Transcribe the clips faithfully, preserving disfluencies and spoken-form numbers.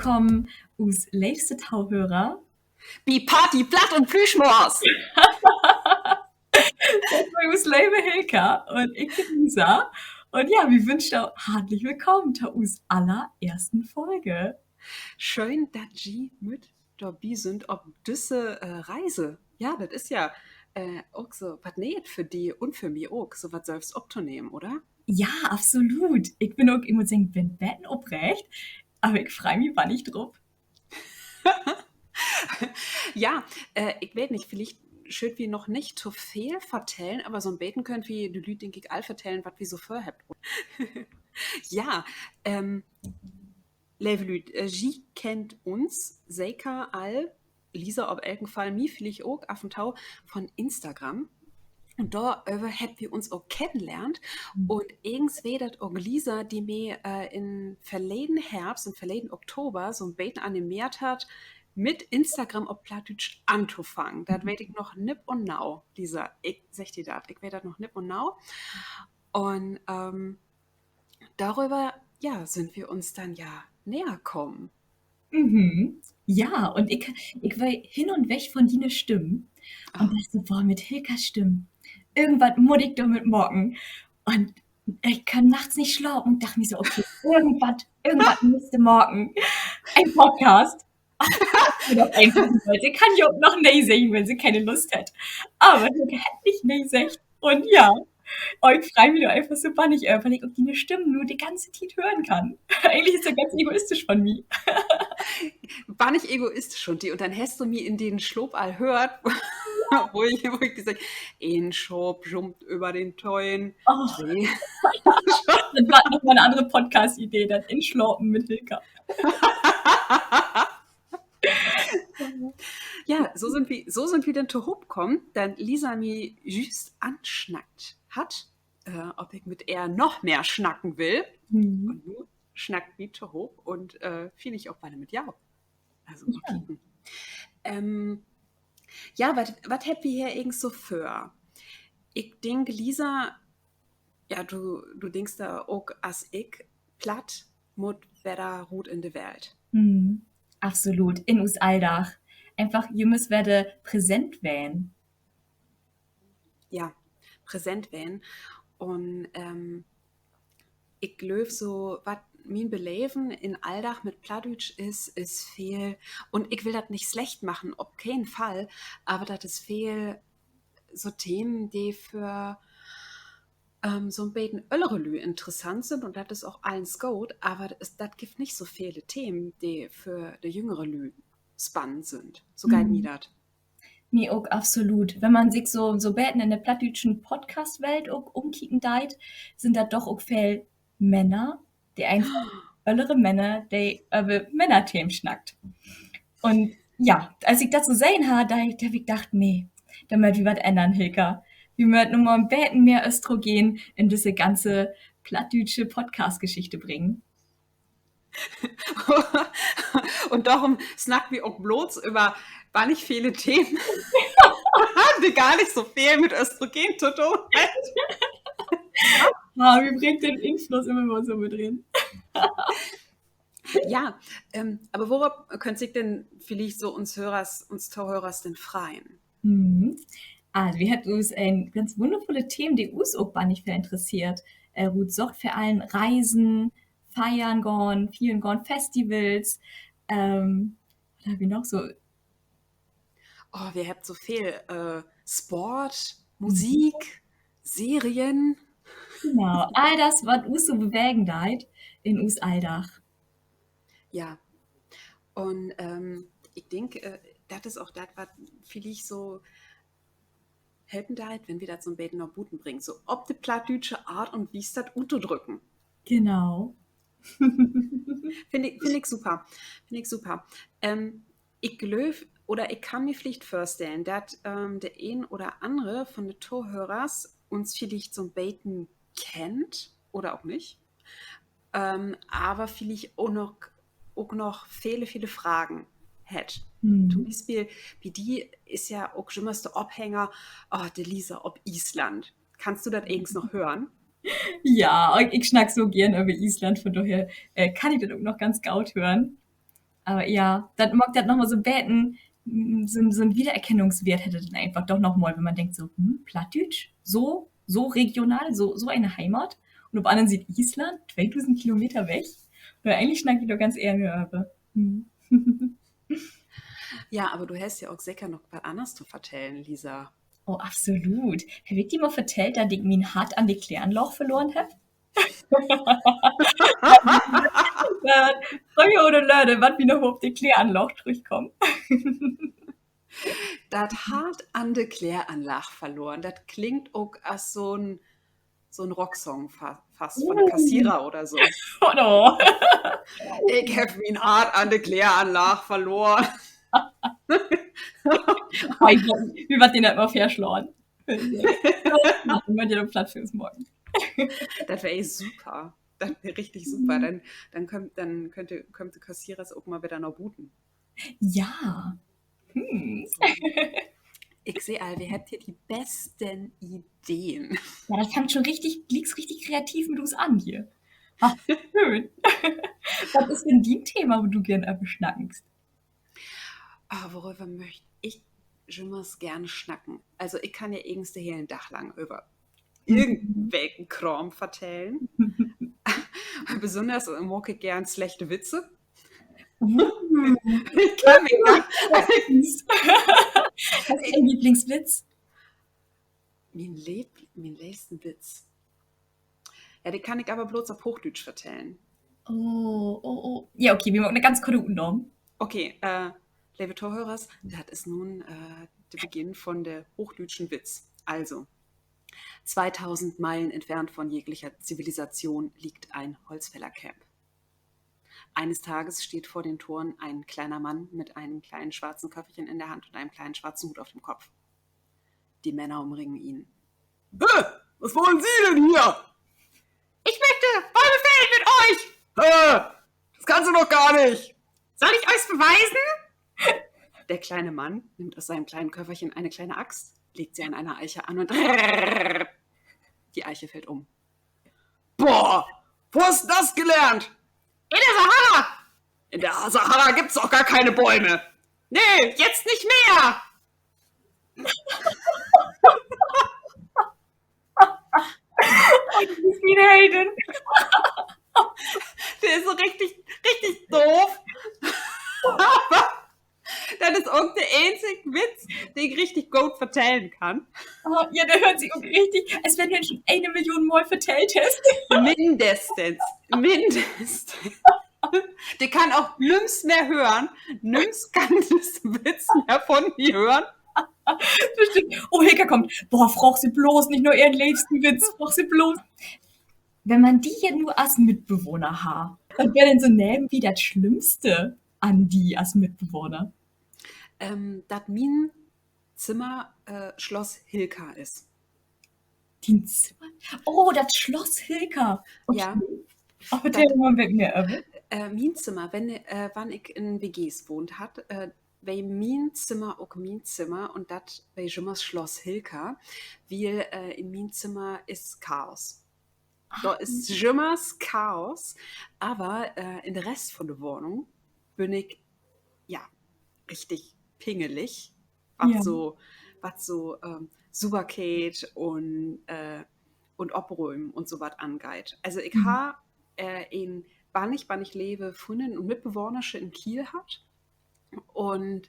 Willkamen, us leevste Tohörer, bi Party, Platt un Plüschmors. Dat sünd us leve Hilka un ik bün Lisa. Un ja, wi wünscht jo hartlich willkamen to us allereersten Folge. Schöön, dat ji mit dorbi sünd op düsse, äh, Reise. Ja, dat is ja, äh, ok so wat Nee'et för di un för mi ok, so wat sülvst optonehmen, oder? Ja, absolut. Ik bün ok, ik mutt seggen, bün beten opreegt, aver ik frei mi bannig drup. Ja, äh, ik weet nich, villicht schüllt wi noch nich to veel vertellen, aver so 'n beten köönt wi de Lüüd, denk ik, al vertellen, wat wi so vörhebbt. Ja, ähm, leve Lüüd, äh, ji kennt uns seker all, Lisa op elken Fall, mi villicht ok af un to, von Instagram. Un doröver hebbt wi uns ok kennenlehrt. Un egens weer dat ok Lisa, de mi, äh, in verleden Hervst, in verleden Oktober so 'n beten animeert hett, mit Instagram op Plattdüütsch antofangen. Dat weet ik noch nipp un nau, Lisa. Ik segg di dat, ik weet dat noch nipp un nau. Un, ähm, doröver, ja, sünd wi uns denn ja neger kamen. Ja, un ik, ik weer hin un weg von diene Stimm. Un dach so, boah, mit Hilkas Stimm, irgendwat mutt ik dor mit maken. Un ik kunn nachts nich slapen un dach mi so, okay, irgendwat, irgendwat musst du maken. En Podcast. Eenfach, se kann ja ok noch nee seggen, wenn se kene Lust hett. Aver Hilka hett nich nee seggt. Un ja, ik frei mi dor eenfach so bannig över, wiel ik ok diene Stimm nu de ganze Tiet hören kann. Egentlich is dat ganz egoistisch von mi. Bannig egoistisch von di. Un denn hest du mi in den Slaap al höört, wo ik, wo ik di segg: Een Schaap jumpt över den Töön. Dat warrt noch mal 'ne annere Podcast-Idee, dat Inslapen mit Hilka. Ja, so sünd wi, so sünd wi denn tohoop kamen, dat Lisa mi jüst ansnackt hett, äh, of ik mit ehr noch mehr snacken will. Un nu snackt wi tohoop un, äh, villicht ok beide mit jo. Also, mal kieken. Ähm, ja, wat, wat hebbt wi hier egens so vör? Ik denk, Lisa, ja, du, du denkst dor ok as ik, Platt mutt wedder rut in de Welt. Absolut, in us Alldag. Eenfach, ji müsst wedder präsent ween. Ja, präsent ween. Un, ähm, ik glööv so, wat mien Beleven in Alldag mit Plattdüütsch is, is veel, un ik will dat nich slecht maken, op keen Fall, aver dat is veel so Themen, de för, ähm, so 'n beten öllere Lüüd interessant sünd, un dat is ok allens goot, aver dat is, dat gifft nich so vele Themen, de för de jüngere Lüüd spannend sünd. So geiht mi dat. Mi ok absolut. Wenn man sik so, so 'n beten in de plattdüütsche Podcast-Welt ok ümkieken deit, sünd dat doch ok veel Männer, de eenfach, öllere Männer, de över Männerthemen snackt. Un ja, as ik dat so sehn harr, dor heff ik dacht, nee, dor mööt wi wat ännern, Hilka. Wi mööt nu mal 'n beten mehr Östrogen in düsse ganze plattdüütsche Podcast-Geschichte bringen. Un dorüm snackt wi ok blots över bannig vele Themen, de gor nich so veel mit Östrogen to doon hebbt. Ja, wi bringt den Influss jümmer mal so mit rin. Ja, ähm, aver worop köönt sik denn villicht so uns Hörers, uns Tohörers denn freien? Also, wi hebbt us en ganz wunnervulle Themen, de us ok bannig veel interesseert, äh, rutsöcht, vör allen Reisen, Feiern gahn, Fiern gahn, Festivals, ähm, wat hebbt wi noch so? Oh, wi hebbt so veel, äh, Sport, Musik, Serien. Genau, all dat, wat us so bewegen deit in us Alldag. Ja. Un, ähm, ik denk, äh, dat is ok dat, wat villicht so helpen deit, wenn wi dat so 'n beten na buten bringen, so op de plattdüütsche Art un Wies dat uttodrücken. Genau. Finn ik, finn ik super. Finn ik super. Ähm, ik glööv, oder ik kann mi villicht vörstellen, dat, ähm, de een oder annere von de Tohörers uns villicht so 'n beten kennt oder ok nich. Ähm, aver villicht ok noch, ok noch vele, vele Fragen hett. To'n Bispeel, bi di is ja ok jümmers de Ophänger, oh, de Lisa op Island. Kannst du dat egens noch hören? Ja, ik, ik snack so geern över Island, von dorher, äh, kann ik dat ok noch ganz goot hören. Aver ja, dat maakt dat noch mal so 'n beten, mm, so 'n, so 'n Wiedererkennungsweert hett dat denn eenfach doch noch mal, wenn man denkt so, hm, Plattdüütsch, so, so regional, so, so ene Heimat. Un op annern Siet Island, tweedusend Kilometer weg. Aver egentlich snack ik dor ganz geern över. Hm. Ja, aver du hest ja ok seker noch wat anners to vertellen, Lisa. Oh, absolut. Heff ik di mal vertellt, dat ik mien Hart an de Kläranlaag verloren heff? Fröher oder later, warrt wi noch mal op de Kläranlaag trüchkamen. Dat Hart an de Kläranlaag verloren, dat klingt ok as so 'n, so 'n Rocksong fa-, fast, von de Kassierer oder so. Ik heff mien Hart an de Kläranlaag verloren. Wi warrt dat mal vörslahn. Wi warrt dat op Platt för us maken. Dat weer super. Dat weer richtig super. Denn, denn kümmt, denn köönt, kümmt de Kassierers ok mal wedder na buten. Ja. Ik seh al, wi hebbt hier de besten Ideen. Ja, dat fangt schon richtig, glieks richtig kreativ mit us an hier. Ach, schöön. Wat is denn dien Thema, wo du geern över snackst? Ah, woröver möcht ik jümmers geern snacken? Also, ik kann ja egens den helen Dag lang över irgendwelken Kraam vertellen. Besünners maak ik geern slechte Witze. Hest du en Lieblingswitz? Mien Leev-, mien leevsten Witz. Ja, de kann ik aver blots op Hoochdüütsch vertellen. Oh, oh, oh. Ja, okay, wi maken 'ne ganz korte Utnahm. Okay, leve Tohörers, dat is nu de Beginn von de hoochdüütschen Witz. Also, zweitausend Meilen entfernt von jeglicher Zivilisation liegt ein Holzfällercamp. Eines Tages steht vor den Toren ein kleiner Mann mit einem kleinen schwarzen Köfferchen in der Hand und einem kleinen schwarzen Hut auf dem Kopf. Die Männer umringen ihn. Hä? Was wollen Sie denn hier? Ich möchte Bäume fällen mit euch! Hä? Das kannst du doch gar nicht! Soll ich euch's beweisen? Der kleine Mann nimmt aus seinem kleinen Köfferchen eine kleine Axt, legt sie an einer Eiche an und die Eiche fällt um. Boah, wo hast du das gelernt? In der Sahara! In der Sahara gibt's doch gar keine Bäume. Nee, jetzt nicht mehr! Oh, du büst mien Heldin. De is so richtig, richtig doof. Aver dat is ok de eenzige Witz, den ik richtig goot vertellen kann. Oh, ja, de höört sik ok richtig, as wenn du den schon ene Million Mal vertellt hest. Mindestens. Mindestens. De kann ok nüms mehr hören. Nüms kann dissen Witz mehr von mi hören. Bestimmt. Oh, Hilka kummt. Boah, fraag se blots nich na ehren leevsten Witz. Fraag se blots. Wenn man di nu as Mitbewohner harr, wat weer denn so nevenbi dat Slimmste an di as Mitbewohner? Dat mien Zimmer Schloss Hilka is. Dien Zimmer? Oh, dat Schloss Hilka. Ja. Vertell mal 'n beten mehr över. Mien Zimmer, wenn, wann ik in W Gs wahnt harr, weer mien Zimmer ok mien Zimmer un dat weer jümmers Schloss Hilka, wiel in mien Zimmer is Chaos. Dor is jümmers Chaos, aver in de Rest von de Wahnung bün ik, ja, richtig pingelig, wat so, wat so Suverkeit un, un Oprümen un so wat angeiht. Also ik harr en bannig, bannig leve Fründin un Mitbewohnersche in Kiel hatt. Un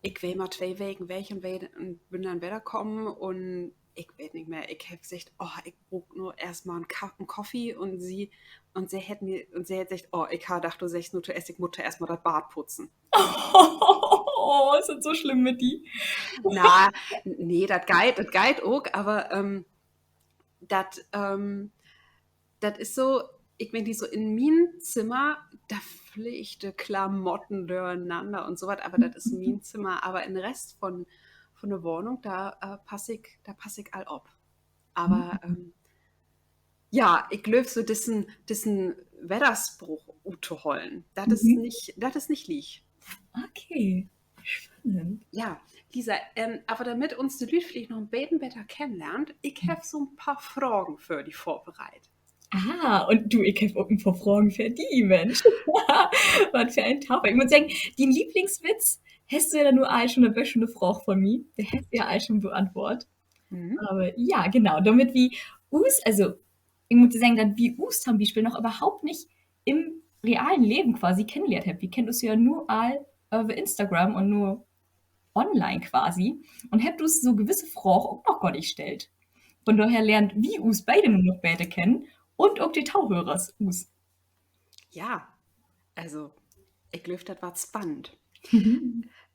ik weer mal twee Weken weg un weer, un bün denn wedderkamen un ik weet nich mehr, ik heff seggt: Oh, ik bruuk nu eerstmal en Ka-, en Koffie. Un se, un se hett mi, un se hett seggt: Oh, ik harr dacht, du seggst nu toeerst, ik mutt toeerst mal dat Bad putzen. Oh, is dat so slimm mit di? Na, nee, dat geiht, dat geiht ok, aver dat, dat is so, ik meen, so in mien Zimmer, dor fleegt de Klamotten dörenanner un so wat, aver dat is mien Zimmer. Aver in Rest von, von de Wahnung, dor pass ik, dor pass ik all op. Aver ja, ik glööv, so dissen, dissen Wedderspruch uttohollen, dat is nich, dat is nich licht. Okay, spannend. Ja, Lisa, aver dormit uns de Lüüd villicht noch en beten beter kennenlehrt, ik heff so 'n paar Fragen för di vörbereit. Ah, un du, ik heff ok en poor Fragen för di, Mensch. Wat för en Tafel. Ik mutt seggen, dien Lieblingswitz hest du ja nu all schon, dat weer schon 'ne Fraag von mi. De hest du ja all schon beantwoort. Aver ja, genau, dormit wi us, also, ik mutt seggen, dat wi us to'n Bispeel noch överhaupt nich in'n realen Leven quasi kennenlehrt hebbt. Wi kennt us ja nu all över Instagram un nu online quasi un hebbt us so gewisse Fragen ok noch gor nich stellt. Von dorher lehrt wi us beide nu noch beter kennen un ok de Tohörers us. Ja, also, ik glööv, dat warrt spannend.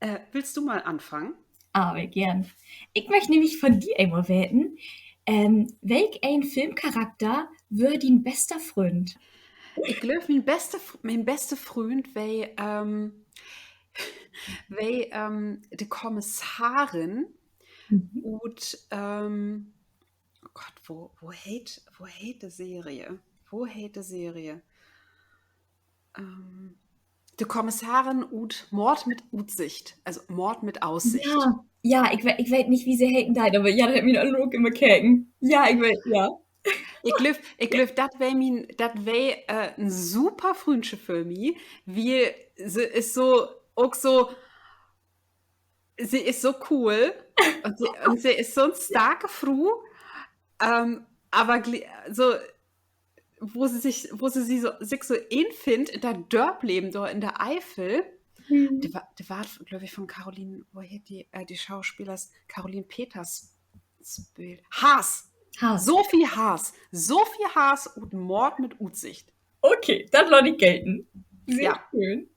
Äh, wullt du mal anfangen? Aver geern. Ik möch nämlich von di eenmal weten, ähm, welk en Filmcharakter weer dien beste Fründ? Ik glööv, mien beste Fr-, mien beste Fründ weer, ähm, weer, ähm, de Kommissarin ut, ähm, oh Gott, wo, wo heet, wo heet de Serie? Wo heet de Serie? Ähm, de Kommissarin ut Mord mit Utsicht. Also Mord mit Aussicht. Ja, ja, ik we-, ik weet nich, wie se heten deit, aver ja, dat hett mien Oll ok immer keken. Ja, ik weet, ja. Ik glööv, ik glööv, dat weer mien, dat weer, äh, en super Fründsche för mi, wiel se is so, ok so, se is so cool un se, un se is so 'n starke Fru, ähm, aver gl-, so, wo se sik, wo se, se so, sik so infinnt in dat Dörpleven dor in de Eifel. De wa-, de warrt, glööv ik, von Caroline, wo heet de, äh, de Schauspelers? Caroline Peters speelt. Haas. Sophie Haas. Sophie Haas ut Mord mit Utsicht. Okay, dat laat ik gelten. Sehr schöön.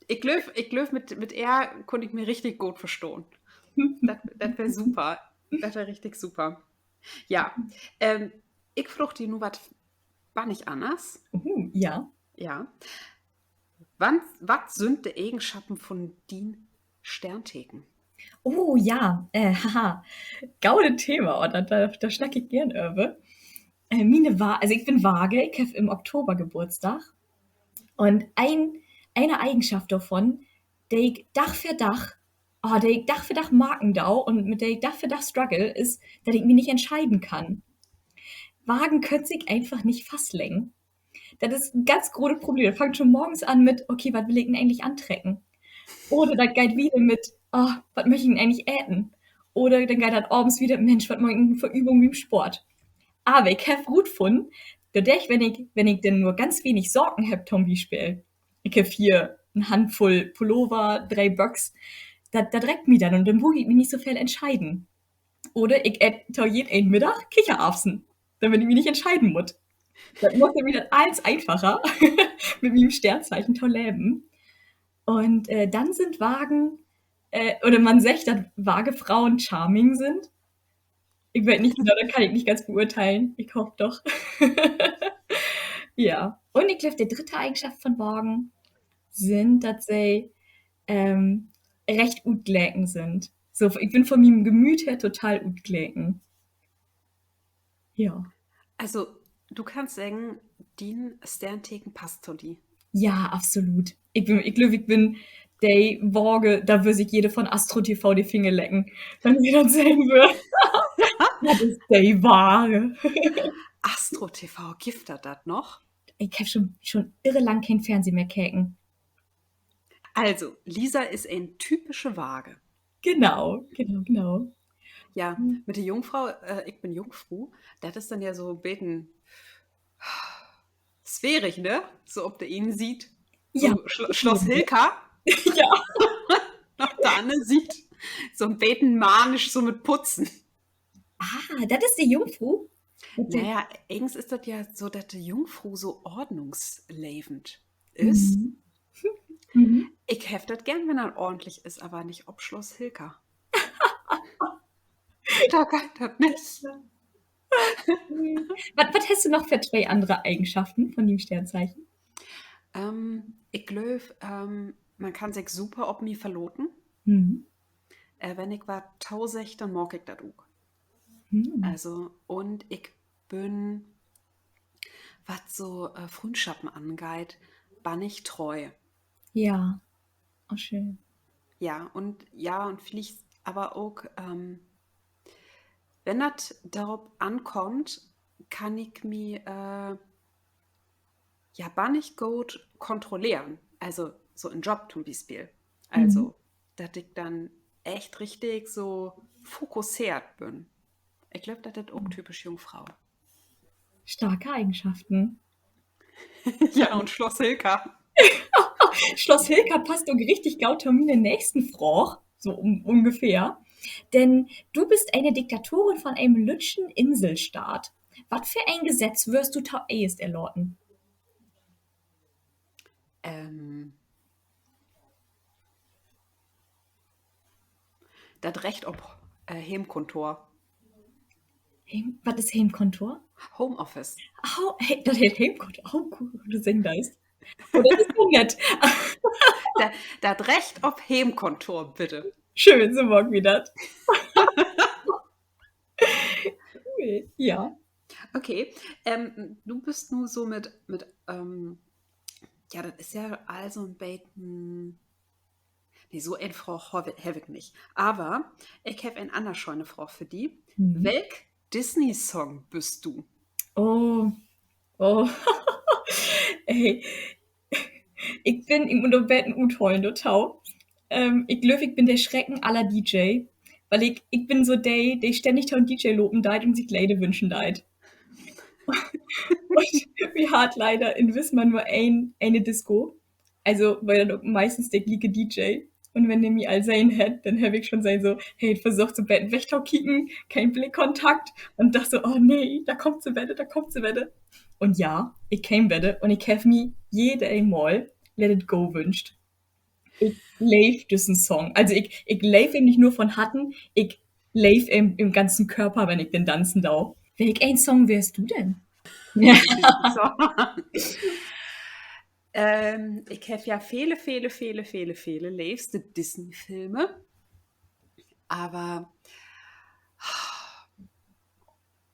Ik glööv, ik glööv, mit, mit ehr kunn ik mi richtig goot verstahn. Dat, dat weer super. Dat weer richtig super. Ja, ähm, ik fraag di nu wat bannig anners. Ja. Wat, wat sünd de Egenschappen von dien Sternteken? Oh ja, äh, haha. Gode Thema, oh, dor, dor, dor snack ik geern över. Äh, miene Wa-, also ik bün Waage, ik heff im Oktober Geburtsdag. Un en, ene Eigenschaft dorvon, de ik Dag för Dag, oh, de ik Dag för Dag marken do un mit de ik Dag för Dag struggle, is, dat ik mi nich entscheiden kann. Wagen köönt sik eenfach nich fastleggen. Dat is en ganz grote Problem. Dat fangt schon morgens an mit, okay, wat will ik denn egentlich antrecken? Oder dat geiht wieder mit, oh, wat möch ik denn egentlich eten? Oder denn geiht dat avends wieder, Mensch, wat maak ik denn för Übung bi'n Sport? Aver ik heff rutfunnen, dordör, wenn ik, wenn ik denn nur ganz wenig Saken heff, to'n Bispeel, ik heff hier en Handvull Pullover, dree Böx, dat, dat reckt mi denn un denn bruuk ik mi nich so veel entscheiden. Oder ik eet to jeden Middag Kichererbsen, dormit ik mi nich entscheiden mutt. Dat maakt mi dat allens eenfacher, mit mien Sternteken to leven. Un, äh, denn sünd Wagen, äh, oder man seggt, dat Waagefrauen charming sünd. Ik weet nich genau, dat kann ik nich ganz beurteilen. Ik hoff doch. Ja. Un ik glööv, de dritte Eigenschaft von Wagen sünd, dat se, ähm, recht utgleken sünd. So, ik bün von mien Gemüüt her total utgleken. Ja. Also, du kannst seggen, dien Sternteken passt to di. Ja, absolut. Ik bün, ik glööv, ik bün de Waage, dor wöör sik jede von Astro TV de Finger lecken, wenn se dat sehn wöör. Dat is de Waage. Astro TV, gifft dat dat noch? Ik heff schon, schon irre lang keen Fernsehen mehr keken. Also, Lisa is en typische Waage. Genau, genau, genau. Ja, mit de Jungfrau, äh, ik bün Jungfru, dat is denn ja so 'n beten swierig, ne? So op de een Siet, so Sl-, Sloss Hilka. Ja. Op de anner Siet so 'n beten manisch, so mit Putzen. Ah, dat is de Jungfru? Na ja, egens is dat ja so, dat de Jungfru so ordnungslevend is. Ik heff dat geern, wenn dat ordentlich is, aver nich op Sloss Hilka. Dor geiht dat nich. Wat, wat hest du noch för twee annere Eigenschaften von dien Sternteken? Ähm, ik glööv, ähm, man kann sik super op mi verlaten. Äh, wenn ik wat tosegg, denn maak ik dat ok. Also, un ik bün, wat so, äh, Fründschoppen angeiht, bannig treu. Ja, oh, schöön. Ja, un, ja, un villicht aver ok, ähm, wenn dat dorop ankummt, kann ik mi, äh, ja, bannig goot kontrolleren. Also, so in'n Job to'n Bispeel. Also, dat ik denn echt richtig so fokusseert bün. Ik glööv, dat is ok typisch Jungfrau. Starke Eigenschaften. Ja, un Sloss Hilka. Sloss Hilka passt ok richtig goot to miene nächsten Fraag, so ungefähr. Denn du büst ene Diktatorin von en lüttjen Inselstaat. Wat för en Gesetz würrst du toeerst erlaten? Dat Recht op, äh, Heemkontor. Wat is Heemkontor? Homeoffice. Dat heet Heemkontor. Oh, cool, wo du seggen deist. Oh, dat is so nett. Dat Recht op Heemkontor, bitte. Schöön, so maakt wi dat. Cool, ja. Okay, du büst nu so mit, mit, ja, dat is ja all so 'n beten, nee, so en Fraag heff ik nich. Aver ik heff en anner schöne Fraag för di. Welk Disney-Song büst du? Oh, oh. Ey, ik bün, ik mutt noch 'n beten utholen dorto. Ik glööv, ik bün de Schrecken aller D J. Wiel ik, ik bün so de, de stännig to'n D J lopen deit un sik Leder wünschen deit. Un wi harrn leider in Wismar nur een, ene Disco. Also weer dat ok meistens de glieke D J. Un wenn de mi al sehn hett, denn heff ik schon seggt so: Hey, versöök so 'n beten wegtokieken, keen Blickkontakt. Un dacht so: Oh nee, dor kummt se wedder, dor kummt se wedder. Un ja, ik keem wedder un ik heff mi jedeenmal Let It Go wünscht. Ik leev düssen Song. Also ik, ik leev em nich nur von Harten, ik leev em in'n ganzen Körper, wenn ik den danzen do. Welk en Song weerst du denn? Ik heff ja vele, vele, vele, vele, vele leevste Disney-Filme. Aver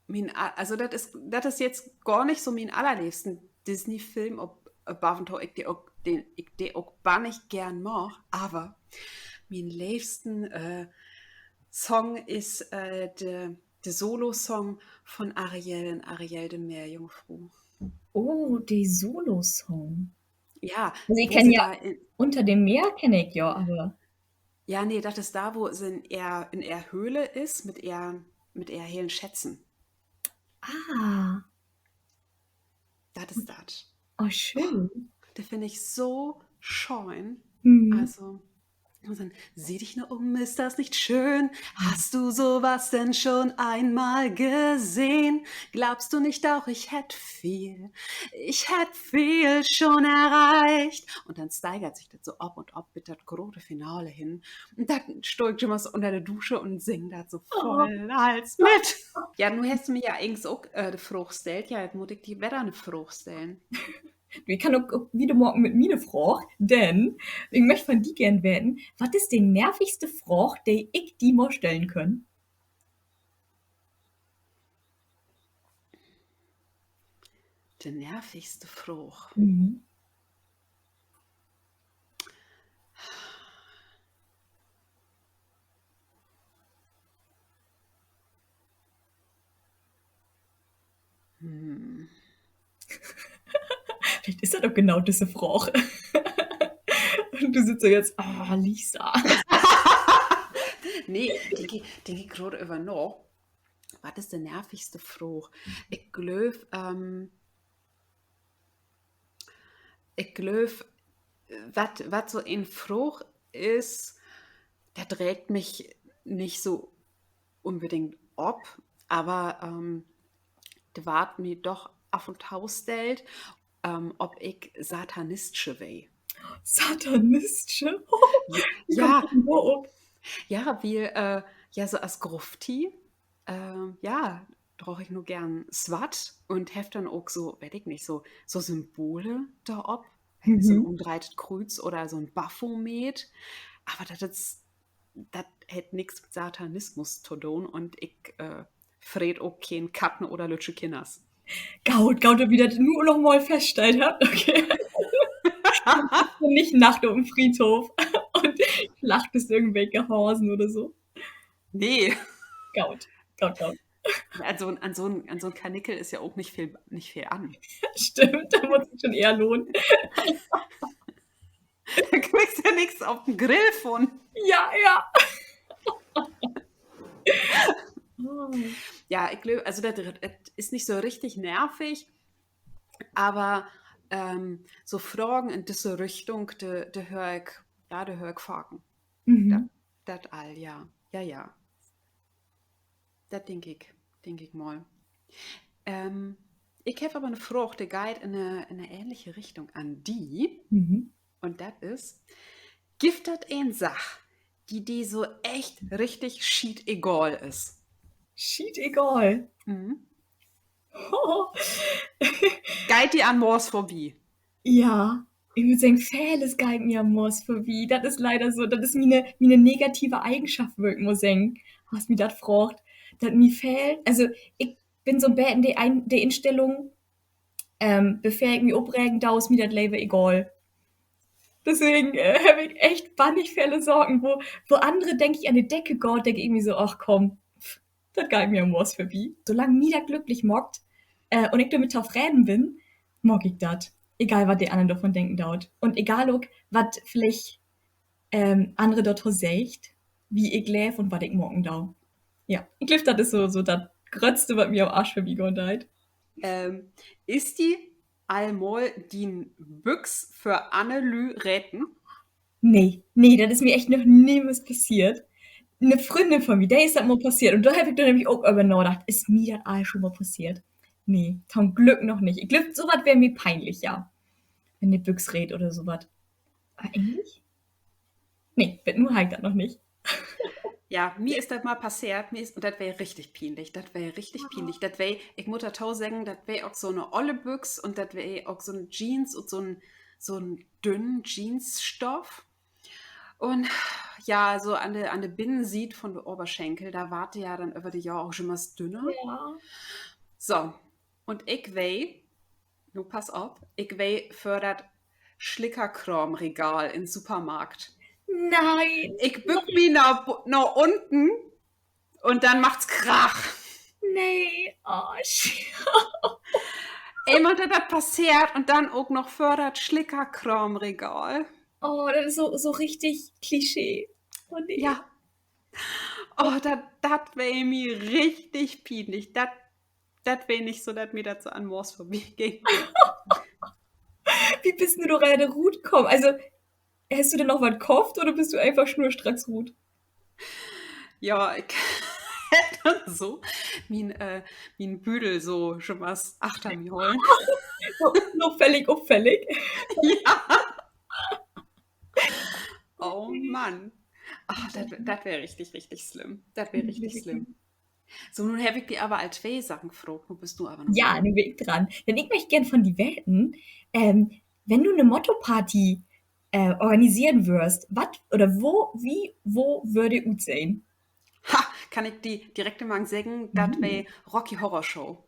mien, also dat is, dat is jetzt gor nich so mien allerleevsten Disney-Film, op, bavento ik de ok, de, ik de ok bannig geern mag, aver mien leevsten Song is de, de Solo-Song von Ariel in Ariel, de Meerjungfru. Oh, de Solo-Song. Ja, also ik kenn ja Unter dem Meer, kenn ik ja, aver ja, nee, dat is dor, wo se in ehr, in ehr Höhle is mit ehr, mit ehr helen Schätzen. Ah. Dat is dat. Oh, schöön. De finn ik so schöön. Also, sieh dich nur um, ist das nicht schön? Hast du sowas denn schon einmal gesehen? Glaubst du nicht auch, ich hätt viel, ich hätt viel schon erreicht? Un denn steigert sik dat so op un op bit dat grote Finale hen. Un denn stah ik jümmers so ünner de Dusche un sing dat so vull Hals mit. Ja, nu hest du mi ja egens ok de Fraag stellt. Ja, nu mutt ik di wedder 'ne Fraag stellen. Ik kann ok, ok wieder maken mit miene Fraag, denn ik möcht von di geern weten, wat is de nervigste Fraag, de ik di mal stellen köön? De nervigste Fraag. Villicht is dat ok genau düsse Fraag. Un du sittst so jetzt, ah, Lisa. Nee, denk ik, denk ik graad över na. Wat is de nervigste Fraag? Ik glööv, ik glööv, wat, wat so en Fraag is, dat reegt mi nich so unbedingt op, aver de warrt mi doch af un to stellt, of ik Satanistsche weer. Satanistsche? Ja, ja, wiel, ja, so as Grufti, ja, draag ik nu geern swatt un heff denn ok so, weet ik nich, so, so Symbole dorop. So 'n umdreiht Krüüz oder so 'n Baphomet. Aver dat is, dat hett nix mit Satanismus to doon un ik freet ok keen Katten oder lüttje Kinners. Goot, goot, dat wi dat nu noch mal faststellt hebbt. Okay. Nich nachts op'n Friedhoff un slachtest irgendwelke Hasen oder so. Nee. Goot, goot, goot. An so'n, an so'n, an so'n Karnickel is ja ok nich veel, nich veel an. Stimmt, dat mutt sik schon ehr lohnen. Dor kriggst ja nix op den Grill vun. Ja, ja. Ja, ik glööv, also dat, dat is nich so richtig nervig, aver, ähm, so Fragen in düsse Richtung, de, de höör ik, ja, de höör ik faken. Dat, dat all, ja. Ja, ja. Dat denk ik, denk ik mal. Ähm, ik heff aver 'ne Fraag, de geiht in 'ne, in 'ne ähnliche Richtung an di. Un dat is: Gifft dat een Saak, de di so echt richtig schietegal is? Schietegal? Geiht di an Moors vörbi? Ja, ik mutt seggen, veles geiht mi an Moors vörbi. Dat is leider so, dat is miene, miene negative Eigenschaft, wöör ik mal seggen. Hest mi dat fraagt, dat mi veel, also, ik bün so 'n beten de, de Instellung, ähm, bevör ik mi opregen do, is mi dat lever egal. Deswegen, äh, heff ik echt bannig vele Saken, wo, wo annere, denk ik, an de Decke gaht, denk ik mi so: Ach kumm, pff, dat geiht mi an Moors vörbi. Solang mi dat glücklich maakt, äh, un ik dormit tofreden bün, maak ik dat. Egal, wat de annern dorvon denken doot. Un egal ok, wat villicht, ähm, annere dorto seggt, wo ik leev un wat ik maken do. Ja, ik glööv, dat is so, so dat Gröttste, wat mi an'n Arsch vörbigahn deit. Ähm, is di al mal dien Büx vör anner Lüüd reten? Nee, nee, dat is mi echt noch niemals passeert. 'Ne Fründin von mi, de is dat mal passeert. Un dor heff ik denn nämlich ok över nadacht, is mi dat al schon mal passeert? Nee, to'n Glück noch nich. Ik glööv, so wat weer mi pienlich, ja. Wenn de Büx reet oder so wat. Aver egentlich? Nee, bet nu harr ik dat noch nich. Ja, mi is dat mal passeert, mi is, un dat weer richtig pienlich, dat weer richtig pienlich. Dat weer, ik mutt dorto seggen, dat weer ok so 'ne olle Büx un dat weer ok so 'n Jeans un so 'n, so 'n dünn Jeansstoff. Un ja, so an de, an de Binnensiet von de Oberschenkel, dor warrt de ja denn över de Johr ok jümmers dünner. So, un ik weer, nu pass op, ik weer vör dat Slickerkraamregal in'n Supermarkt. Nee. Ik bück mi na, na unnen un denn maakt 't Krach. Nee, oh, eenmal, dat dat passeert un denn ok noch vör dat Slickerkraamregal. Oh, dat is so, so richtig Klischee. Ja. Oh, dat, dat weer mi richtig pienlich. Dat, dat weer nich so, dat mi dat so an'n Moors vörbigüng. Wo büst du dor rutkamen? Also, hest du denn noch wat köfft oder büst du eenfach schnurstracks rut? Ja, ik heff denn so mien, äh, mien Büdel so jümmers achter mi hollen. So, unauffällig, auffällig. Ja. Oh Mann. Ah, dat, dat weer richtig, richtig slimm. Dat weer richtig slimm. So, nu heff ik di aver al twee Saken fraagt, nu büst du aver noch. Ja, nu bün ik dran. Denn ik möch geern von di weten, ähm, wenn du 'ne Mottoparty, äh, organiseren wöörst, wat oder wo, wo, wo wöör de utsehn? Ha, kann ik di direkt mal seggen, dat weer Rocky Horror Show.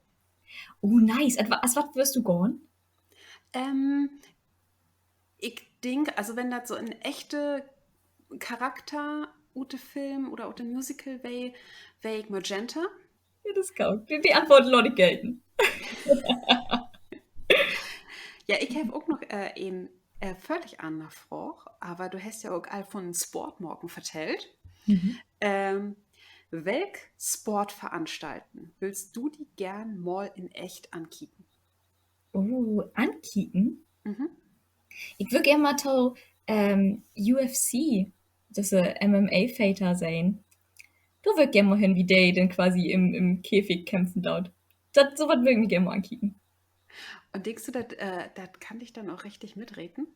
Oh, nice. As, as wat wöörst du gahn? Ähm, ik denk, also wenn dat so en echte Charakter ut de Film oder ut de Musical weer, weer ik Magenta. Ja, dat is goot. De, de Antwoort laat ik gelten. Ja, ik heff ok noch, äh, en, äh, völlig anner Fraag, aver du hest ja ok al von Sport maken vertellt. Ähm, welk Sportveranstalten wullt du di geern mal in echt ankieken? Oh, ankieken? Ik wüll geern mal to, ähm, U F C, düsse M M A-Fighter sehn. Dor wüll ik geern mal hen, wo de denn quasi im, im Käfig kämpfen doot. Dat, so wat wüll ik mi geern mal ankieken. Un denkst du, dat, äh, dat kann di denn ok richtig mitreten?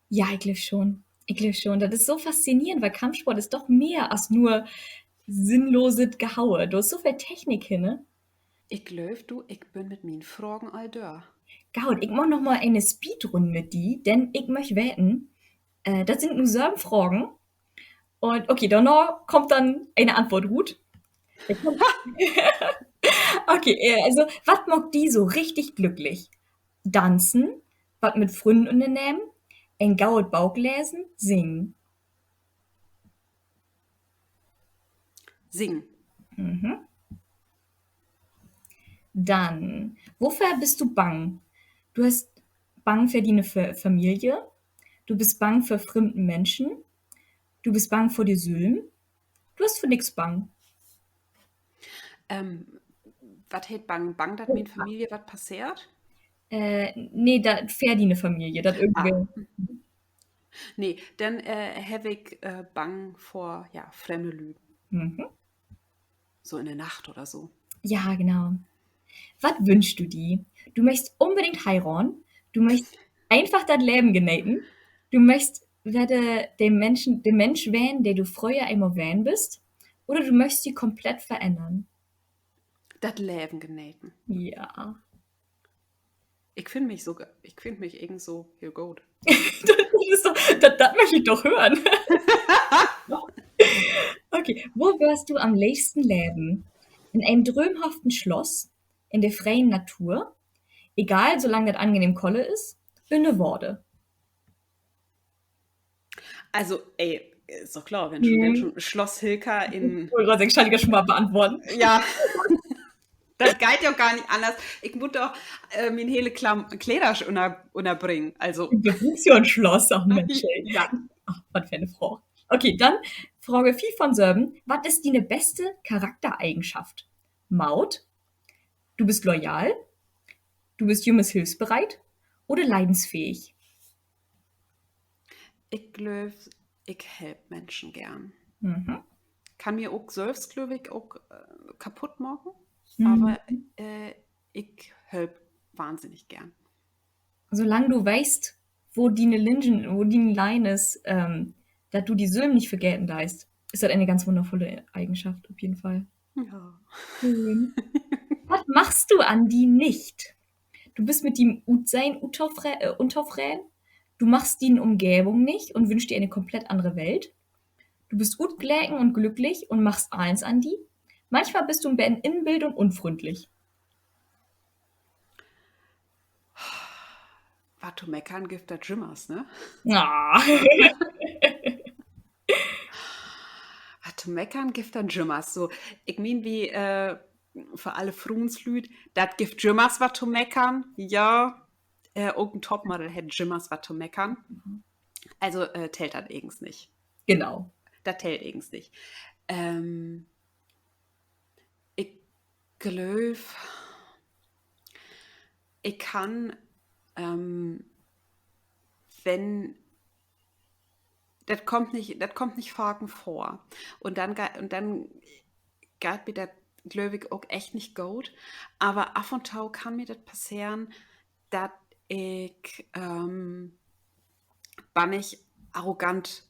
Ja, ik glööv schon. Ik glööv schon. Dat is so faszinierend, wiel Kampfsport is doch mehr as nur sinnloses Gehaue. Dor is so veel Technik hinner. Ik glööv, du, ik bün mit mien Fragen all dör. Goot, ik maak noch mal ene Speedrunn mit di, denn ik möch weten, äh, dat sünd nu söven Fragen. Un okay, dorna kummt denn ene Antwoort rut. Okay, äh, also, wat maakt di so richtig glücklich? Danzen, wat mit Frünnen ünnernehmen, en goot Book lesen, singen? Singen. Denn, wovör büst du bang? Du büst bang för diene Fa-, Familie. Du büst bang för frömden Minschen. Du büst bang vör di sülm. Du büst vör nix bang. Ähm, wat heet bang? Bang, dat mien Familie wat passeert? Äh, nee, dat, för diene Familie, dat irgendwer. Nee, denn, äh, heff ik, äh, Bang vör, ja, fremde Lüüd. So in de Nacht oder so. Ja, genau. Wat wünschst du di? Du möchst unbedingt heiraden. Du möchst eenfach dat Leven geneten. Du möchst wedder de Minschen, de Minsch ween, de du fröher eenmal ween büst. Oder du möchst di komplett verännern. Dat Leven geneten. Ja. Ik finn mi so, ik finn mi egens so heel goot. Dat is doch, dat, dat möcht ik doch hören. Okay, wo wörst du an'n leevsten leven? In en dröömhaften Slott, in de fre'en Natur, egal, solang dat angenehm kolle is, ünner Water. Also, ey, is doch klaar, wenn schon, wenn schon, Slott Hilka in, ik schall dat schon mal beantworten. Ja. Dat geiht ja ok gor nich anners. Ik mutt doch, äh, mien hele Klam-, Kledersch ünner-, ünnerbringen. Also. Du bruukst ja en Slott, ach Minsch, ey. Ja. Ach, wat för 'ne Fraag. Okay, denn Fraag fief von söven. Wat is diene beste Charaktereigenschaft? Moot? Du büst loyal? Du büst jümmers hilfsbereit oder leidensfähig? Ik glööv, ik help Minschen geern. Kann mi ok sülvst, glööv ik, ok, äh, kaputt maken. Aver, äh, ik help wahnsinnig geern. Solang du weetst, wo diene Linien, wo diene Line is, ähm, dat du di sülm nich vergeten deist, is dat ene ganz wunnervulle Eigenschaft op jeden Fall. Wat magst du an di nich? Du büst mit dien Utsehn uttofre-, äh, untofreden. Du magst diene Umgevung nich un wünschst di ene komplett annere Welt. Du büst utgleken un glücklich un magst allens an di. Manchmal büst du en beten inbildt un unfründlich. Wat to meckern gifft dat jümmers, ne? Wat to meckern gifft dat jümmers. So, ik meen, wi, äh, för alle Fruenslüüd, dat gifft jümmers wat to meckern. Ja, äh, ok en Topmodel hett jümmers wat to meckern. Also, äh, tellt dat egens nich. Genau. Dat tellt egens nich. Ähm, ik glööv, ik kann, ähm, wenn, dat kummt nich, dat kummt nich faken vör. Un denn ge-, un denn geiht mi dat, glööv ik, ok echt nich goot. Aver af un to kann mi dat passeren, dat ik, ähm, bannig arrogant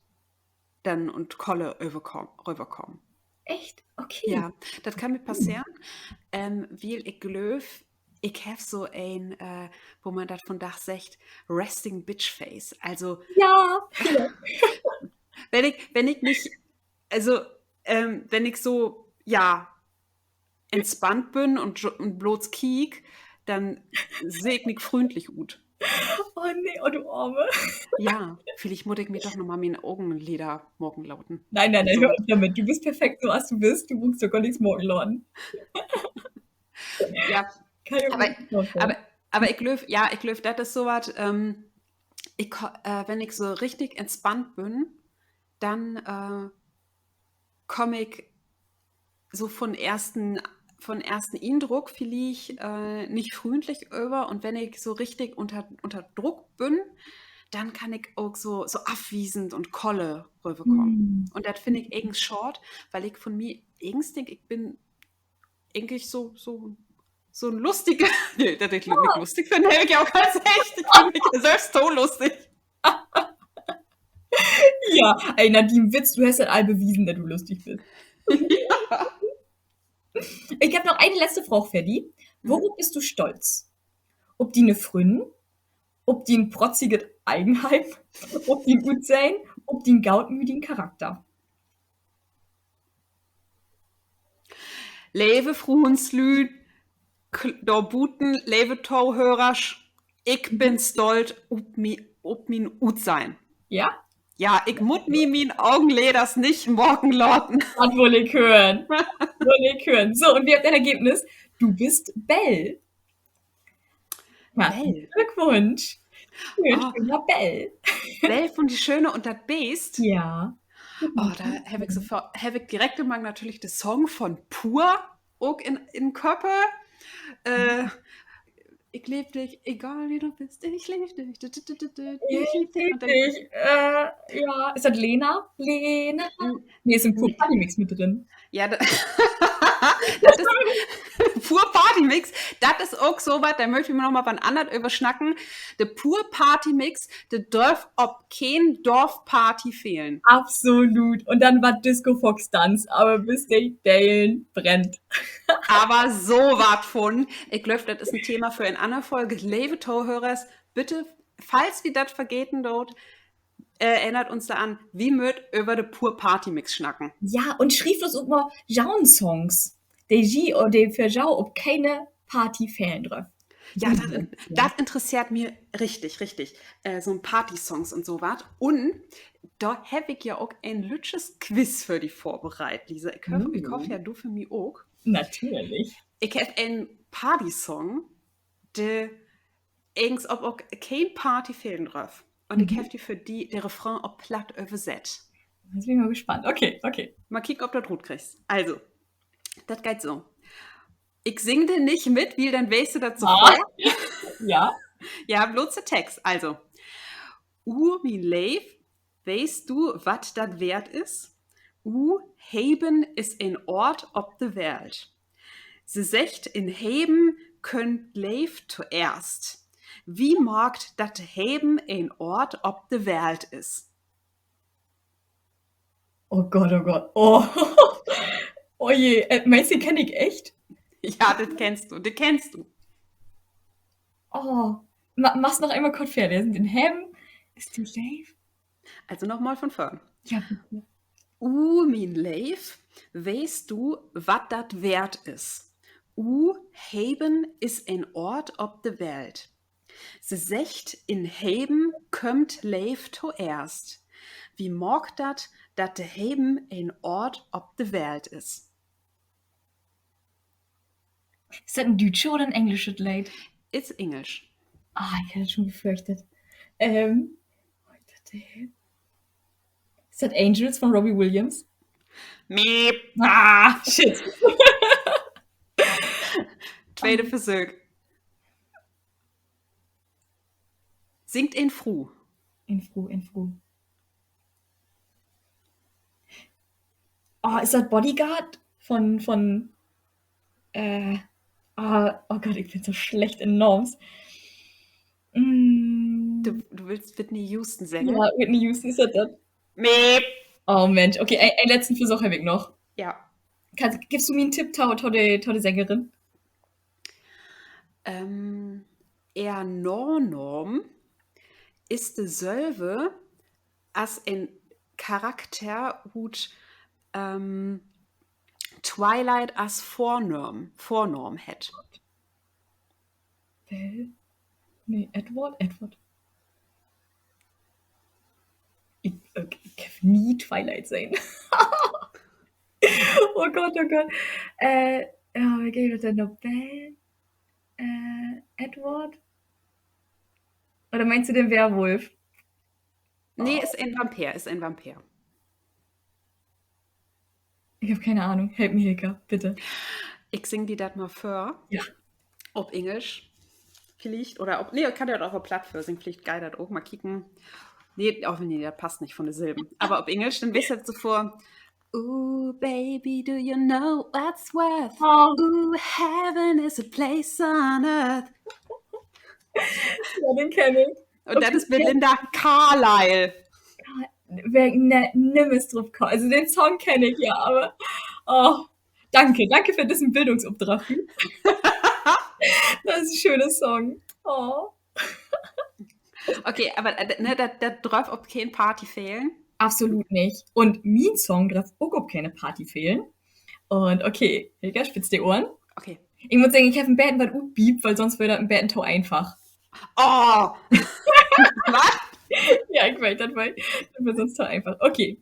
denn un kolle överkaam, röverkaam. Echt? Okay. Ja, dat kann mi passeren, ähm, wiel ik glööv, ik heff so en, äh, wo man dat vundaag seggt, resting bitch face. Also, wenn ik, wenn ik nich, also, ähm, wenn ik so, ja, entspannt bün un jo-, un blots kiek, denn seh ik nich fründlich ut. Oh nee, oh du Arme. Ja, villicht mutt ik mi doch noch mal mien Ogenlider maken laten. Nee, nee, nee, höör op dormit. Du büst perfekt, so as du büst. Du bruukst di gor nix maken laten. Ja. Aver ik glööv, ja, ik glööv, dat is so wat, ähm, ik, äh, wenn ik so richtig entspannt bün, denn, äh, kaam ik so von eersten, von eersten Indruck villicht, äh, nich fründlich över. Un wenn ik so richtig ünner, ünner Druck bün, denn kann ik ok so, so afwiesend un kolle röverkamen. Un dat finn ik egens schaad, wiel ik von mi egens denk, ik bün egentlich so, so, so 'n lustige, nee, dat ik mi lustig finn, heff ik ja ok al seggt, ik finn mi sülvst to lustig. Ja, ey, na dien Witz, du hest dat al bewiesen, dat du lustig büst. Ik heff noch ene letzte Fraag för di. Worop büst du stolt? Op diene Frünnen? Op dien protziget Eigenheim? Op dien Utsehn? Op dien gootmödigen Charakter? Leve Fruenslüüd, dor buten, leve Tohörers, ik bün stolt op mi-, op mien Utsehn. Ja? Ja, ik mutt mi mien Ogenleders nich maken laten. Dat wull ik hören. Wull ik hören. So, un wi hebbt en Ergebnis. Du büst Belle. Herzlichen Glückwunsch. Schöön, schöön, Belle. Belle von Die Schöne und das Biest. Ja. Oh, dor heff ik sofort, heff ik direkt immer natürlich de Song von Pur ok in, in Köppe. Äh, ik leev di, egal wie du büst, ik leev di. Äh, ja, is dat Lena? Lena? Nee, is in Pur Party Mix mit drin. Ja, dat, dat is Pur Party Mix, dat is ok so wat, dor mööt wi noch mal wann anners över snacken. De Pur Party Mix, de dröff op keen Dörfparty fehlen. Absolut. Un denn warrt Disco Fox danzt, aver bit de Delen brennt. Aver so wat vun. Ik glööv, dat is en Thema för en anner Folge. Leve Tohörers, bitte, falls wi dat vergeten doot, äh, erinnert uns dor an, wi mööt över de Pur Party Mix snacken. Ja, un schrievt uns ok mal jo'n Songs, de ji, oder de för jo op kene Party fehlen dröfft. Ja, dat, dat interesseert mi richtig, richtig. Äh, so'n Party-Songs un so wat. Un dor heff ik ja ok en lüttjes Quiz för di vörbereit, Lisa. Ik hoff, ik hoff ja, du för mi ok. Natürlich. Ik heff en Partysong, de egens op ok keen Party fehlen dröff. Un ik heff di för di de Refrain op Platt översett. Nu bün ik mal gespannt. Okay, okay. Mal kieken, of du dat rutkriggst. Also, dat geiht so. Ik sing de nich mit, wiel denn weetst du dat sofort. Ja, blots de Text. Also: Uh, mien Leev, weetst du, wat dat weert is? Uh, Heven is en Oort op de Welt. Se seggt, in Heven kümmt Leev toeerst. Wi maakt, dat de Heven en Oort op de Welt is. Oh Gott, oh Gott. Oh. Oh je, äh, meenst, de kenn ik echt? Ja, dat kennst du, de kennst du. Oh, ma-, magst noch eenmal kort vörlesen? In Heven is de Leev. Also noch mal von vörn. Ja, bitte. Uh, mien Leev, weetst du, wat dat weert is? Uh, Heven is en Oort op de Welt. Se seggt, in Heven kümmt Leev toeerst. Wi maakt dat, dat de Heven en Oort op de Welt is. Is dat en düütsch oder en engelsch Leed? Is engelsch. Ah, ik harr dat schon befürchtet. Ähm, is dat Angels von Robbie Williams? Miep. Ah, shit. Tweede Versöök. Singt en Fru. En Fru, en Fru. Oh, is dat Bodyguard von, von, äh, ah, oh Gott, ik bün so slecht in Naams. Mm. Du, du wullt Whitney Houston seggen? Ja, Whitney Houston, is dat dat? Miep. Oh Mensch, okay, en, en letzten Versöök heff ik noch. Ja. Kannst, giffst du mi en Tipp to, to de, to de Sängerin? Ähm, ehr Nanaam is desülve as en Charakter ut, ähm, Twilight as Vörnaam, Vörnaam hett. Belle? Nee, Edward? Edward. Ik, ik, ik heff nie Twilight sehn. Oh Gott, oh Gott. Äh, ja, wer geev dat denn noch? Belle? Äh, Edward? Oder meenst du den Weerwulf? Nee, is en Vampir, is en Vampir. Ik heff kene Ahnung. Help mi, Hilka, bitte. Ik sing di dat mal vör. Ja. Op Engelsch. Villicht. Oder op, nee, ik kann di dat ok op Platt vörsingen. Villicht geiht dat ok. Mal kieken. Nee, oh, nee, dat passt nich von de Silben. Aver op Engelsch, denn weerst du so vör: Ooh, baby, do you know what's worth? Oh. Ooh, heaven is a place on earth. Ja, den kenn ik. Un dat is Belinda Carlisle. Weer ik ne-, nimmes drup kamen. Also den Song kenn ik ja, aver, oh, danke, danke för dissen Bildungsopdrag. Dat is en schöne Song. Oh. Okay, aver, äh, ne, dat, dat dröff op keen Party fehlen. Absolut nich. Un mien Song dröff ok op kene Party fehlen. Un okay, Hilka, spitz de Ohren. Okay. Ik mutt seggen, ik heff en beten wat utbiept, wiel sonst weer dat en beten to eenfach. Oh! Wat? Ja, ik weet, dat weer, dat weer sonst to eenfach. Okay.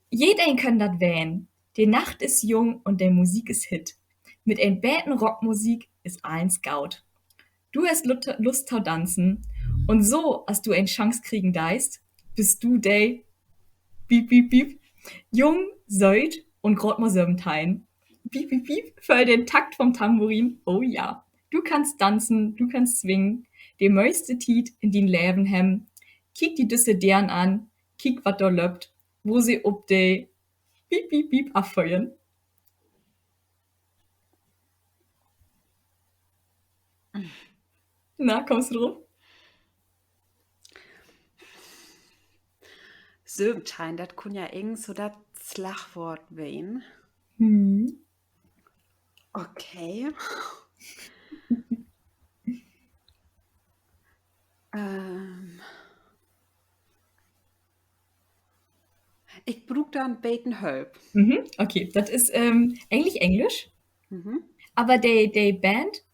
Jedeen köön dat ween. De Nacht is jung un de Musik is hitt. Mit en beten Rockmusik is allens goot. Du hest Lu-, Lust to danzen. Un so, as du en Chance kriegen deist, büst du de Biep, biep, biep. Jung, sööt un graad mal söventeihn. Biep, biep, biep, föhl den Takt vom Tambourin. Oh ja. Du kannst danzen, du kannst swingen. De meiste Tiet in dien Leven hebben. Kiek di düsse Deern an. Kiek, wat dor löppt. Wo se op de Biep, biep, biep afföhren. Na, kummst du drup? Söventeihn, dat kunn ja egens so dat Slagwoort ween. Hm. Okay. Ähm, ik bruuk dor en beten Hölp. Mhm, okay, dat is, ähm, egentlich Engelsch, aver de, de Band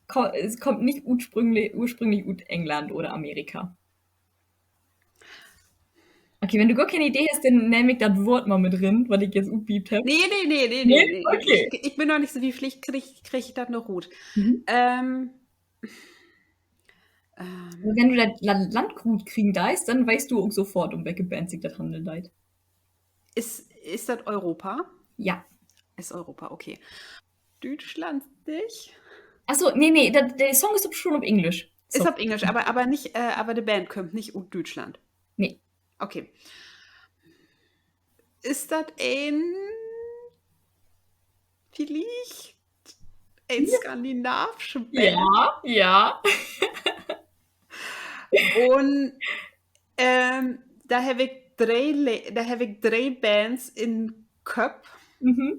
ko-, es kummt nich ursprüngli-, ursprünglich ut England oder Amerika. Okay, wenn du gor keen Idee hest, denn nehm ik dat Woort mal mit rin, wat ik jetzt utpiept hebb. Nee, nee, nee, nee, nee. Okay. Ik, ik bün noch nich so wiet, villicht krieg, krieg ik dat noch rut. Mhm. Ähm, ähm. Wenn du dat La-, Land rutkriegen deist, denn weetst du ok sofort, um welke Band sik dat hanneln deit. Is, is dat Europa? Ja. Is Europa, okay. Düütschland nich? Ach so, nee, nee, dat, de Song is op, schon op Engelsch. Is op Engelsch, aver, aver nich, äh, aver de Band kümmt nich ut Düütschland. Nee. Okay. Is dat en, villicht en skandinaavsche Band? Ja, ja. Un, ähm, dor heff ik dree Le-, dor heff ik dree Bands in Kopp. Mhm.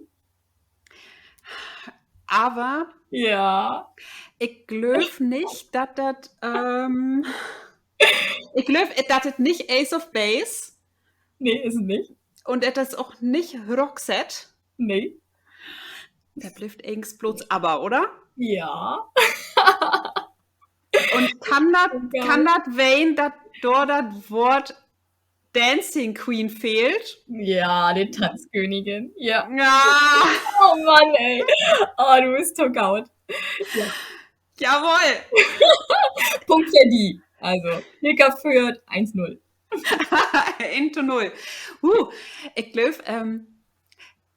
Aver ja, ik glööv nich, dat dat, ähm, ik glööv, dat dat nich Ace of Base. Nee, is dat nich. Un dat is ok nich Roxette. Nee. Dat blifft egens blots ABBA, oder? Ja. Un kann dat, kann dat ween, dat dor dat Woort Dancing Queen fehlt? Ja, de Tanzkönigin. Ja. Ja. Oh Mann, ey. Oh, du büst to goot. Ja. Jawoll. Punkt för di. Also, Hilka föhrt eins null. Eins to null. Uh, ik glööv, ähm,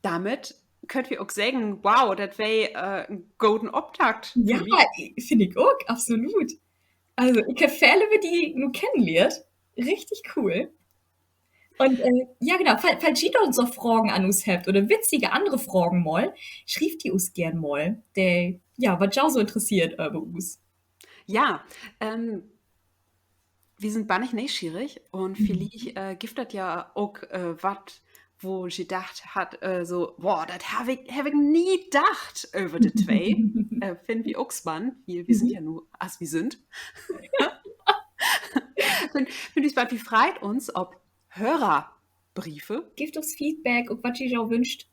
dormit köönt wi ok seggen, wow, dat weer, äh, en goden Optakt. Ja, finn ik ok, absolut. Also, ik heff veel över di nu kennenlehrt. Richtig cool. Un, äh, ja, genau, fall-, falls ji dor so Fragen an us hebbt oder witzige annere Fragen mal, schrievt de us geern mal. De, ja, wat jo so interesseert över us. Ja, ähm, wi sünd bannig neeschierig un villicht, äh, gifft dat ja ok, äh, wat, wo ji dacht hebbt, äh, so, boah, dat heff ik, heff ik nie dacht över de twee. Äh, finnen wi ok spannend, wiel wi sünd ja nu, as wi sünd. Finnen, finnen wi spannend, wi freit uns op Hörerbriefe. Gifft us Feedback, ok wat ji jo wünscht.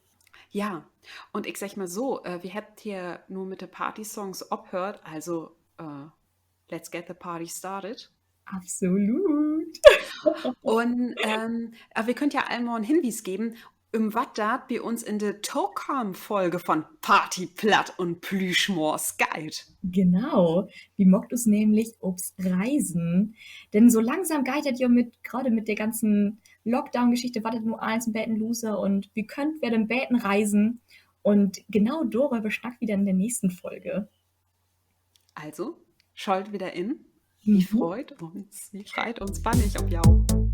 Ja, un ik segg mal so, äh, wi hebbt hier nu mit de Partysongs ophöört, also, äh, let's get the party started. Absolut. Un, ähm, aver wi köönt ja al mal en Henwies geven, üm wat dat bi uns in de tokamen Folge von Party, Platt un Plüschmors geiht. Genau. Wi maakt us nämlich op Reisen. Denn so langsam geiht dat ja mit, graad mit de ganzen Lockdown-Geschichte, warrt dat nu allens en beten looser un wi köönt wedder en beten reisen. Un genau doröver snackt wi denn in de nächsten Folge. Also, schalt wedder in. Wi freit uns, wi freit uns bannig op jo.